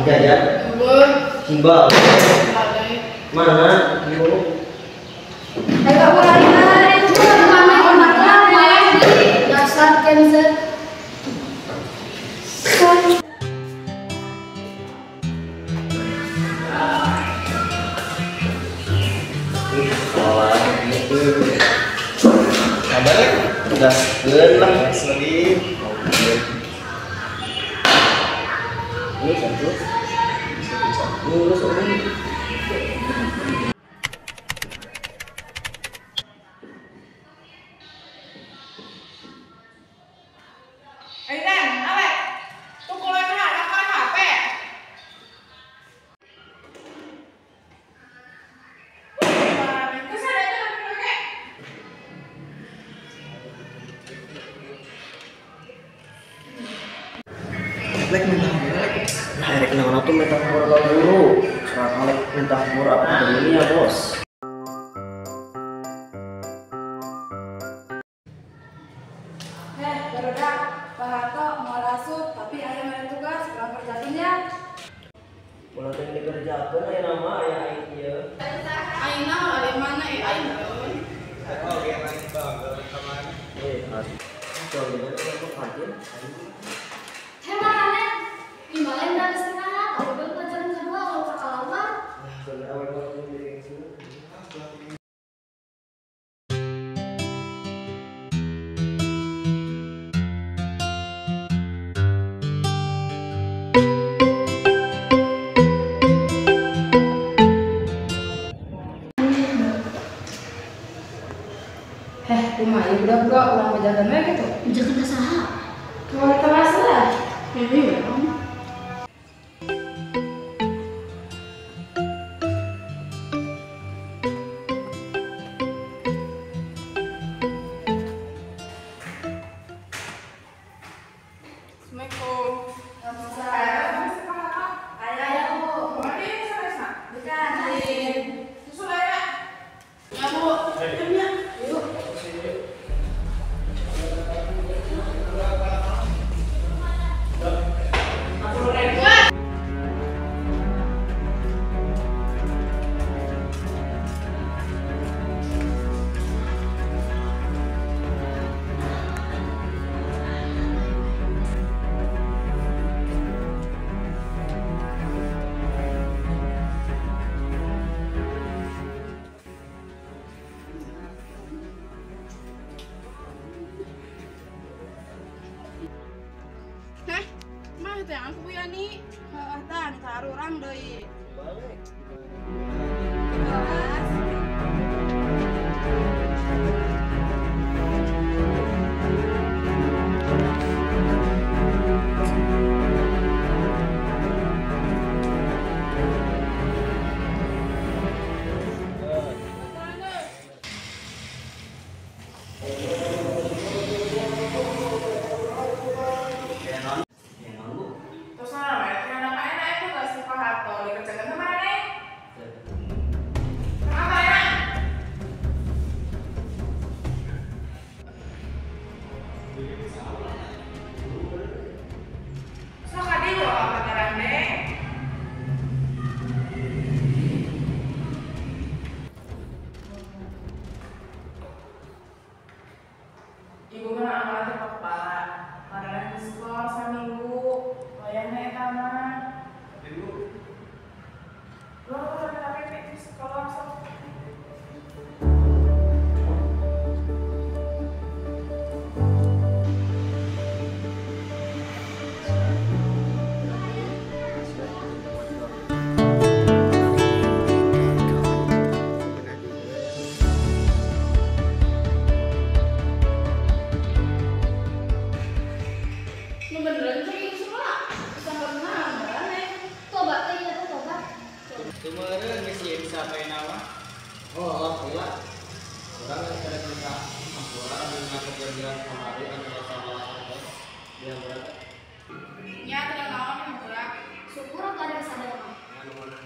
Jajan. Simbal. Mana? Ayo lari-lari. Dasar cancer. Kabar tugas lah lagi. Ini satu, satu, ini. Lek minta hampura, lek naon atuh minta hampura ka guru. Surat lek minta hampura apa dunia, bos. Heh, barudak, Pak Harto mau asup tapi aya mere tugas kurang kerjakeun ya. Ulah teh dikerjakeun aya nama aya aing ieu. Aing naon ari mana eh aing naon. Oh, ge aing bangga ka mana? Eh, asik. Coba aku kantin. Heh, kumaha ieu budak-budak urang bejakeun we kitu. Bejakeun ka saha? Ka wali kelas lah. Heeh, we. Assalamualaikum. Ayah, Bu. Ya, Bu. Yuk. Heh, mah teh aku Yani. Heeh, tah ditarurang deui. Balik. Kelas. Ibu mah amanah teh kepala, padahal di sekolah saminggu, wayahna eta mah. Ibu. Lu tapi di sekolah sok. Kemarin misi bisa apa nama? Oh, alhamdulillah. Orang yang ada minta hampura dina kejadian kamari anu sama teh. Ya berapa? Nya teu naon hampura. Syukur atuh ada kesadaran. Anu mana?